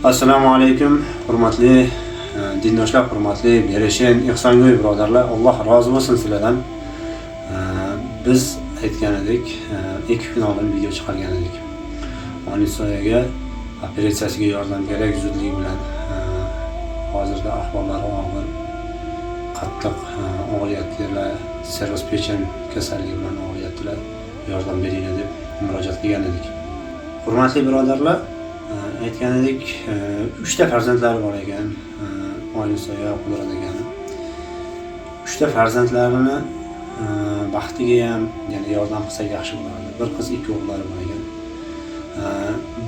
Assalomu alaykum, hurmatli dindoshlar, hurmatli Bereshen Ehsongo'y birodarlar, Alloh rozi bo'lsin sizlardan. Biz aytgan edik, 2 kun oldin video chiqargan edik. Oynisoyaga operatsiyasiga yordam kerak zudlik bilan. Hozirda ahvollari og'ir, qattiq og'riyaptilar, sirroz pechin kasalligi bilan og'riyaptilar. Yordam beringlar deb murojaat qilgan edik. Hurmatli birodarlar, aytgan edik, 3 ta farzandlari bor ekan, Oynisoya Qudrat akani. 3 ta farzandlarini baxtiga ham yana yordam qilsak yaxshi bo'lardi. Bir qiz, 2 o'g'illari bor ekan.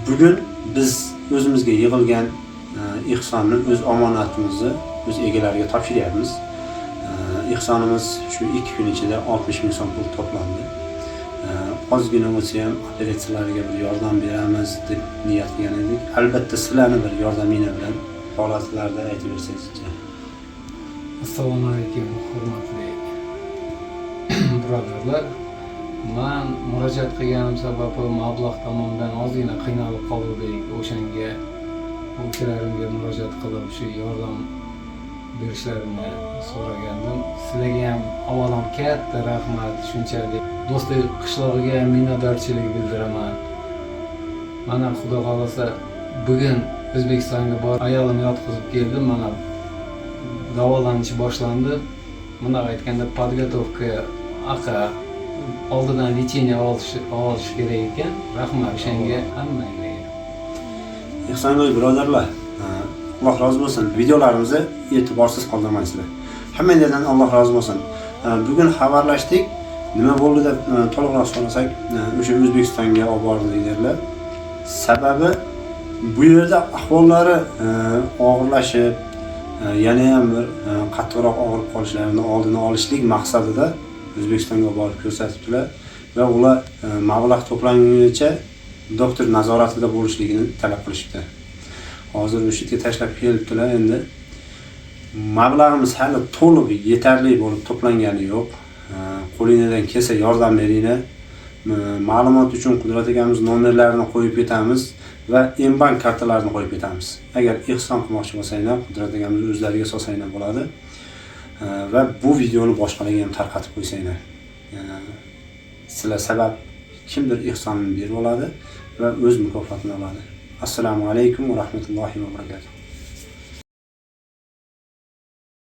Bugun biz o'zimizga yig'ilgan ehsonni, o'z omonatimizni o'z egalariga topshiryapmiz. Ehsonimiz shu 2 kun ichida 60 ming so'm pul to'plandi. Ozgina bo'lsa ham operatsiyalarga bir yordam beramiz deb niyat qilgan edik. Albatta sizlarni bir yordaminglar bilan holatlarda aytib bersangizchi. Assalomu alaykum, hurmatli birodarlar. Man murojaat qilganim sababi mablag' tomonidan ozgina qiynalib qoluvdik. O'shanga ukalarimga murojaat qilib, shu yordam berishlarini so'ragandim. Sizlarga ham avvalom katta rahmat, shunchalik Do'stlik qishlog'iga ham minnatdorchilik bildiraman. Mana Xudo xohlasa bugun O'zbekistonga borib ayolimni yotqizib keldim. Mana davolanish boshlandi. Bundoq aytganda подготовка aqa oldidan лечение olish kerak ekan. Rahmat o'shanga hammanglarga. Ehsongo'y birodarlar, Alloh rozi bo'lsin. Videolarimizni e'tiborsiz qoldirmaysizlar. Hammanglardan Alloh rozi bo'lsin. Bugun xabarlashdik. Nima bo'ldi deb to'liqroq so'rasak, o'sha O'zbekistonga olib bordik dedilar. Sababi bu yerda ahvollari og'irlashib, yana ham bir qattiqroq og'rib qolishlarini oldini olishlik maqsadida O'zbekistonga borib ko'rsatibdilar va ular mablag' to'planguncha doktor nazoratida bo'lishligini talab qilishibdi. Hozir o'sha yerga tashlab kelibdilar endi. Mablag'imiz hali to'liq yetarli bo'lib to'plangani yo'q. Qo'lingizdan kelsa yordam beringlar. Ma'lumot uchun Qudrat akamiz nomerlarini qo'yib ketamiz va mBank kartalarini qo'yib ketamiz. Agar ehson qilmoqchi bo'lsanglar, Qudrat akamiz o'zlariga solsanglar bo'ladi. Va bu videoni boshqalarga ham tarqatib qo'ysanglar. Sizlar sabab kimdir ehsonini berib oladi va o'z mukofotini oladi. Assalomu alaykum va rahmatullohi va barakatuh.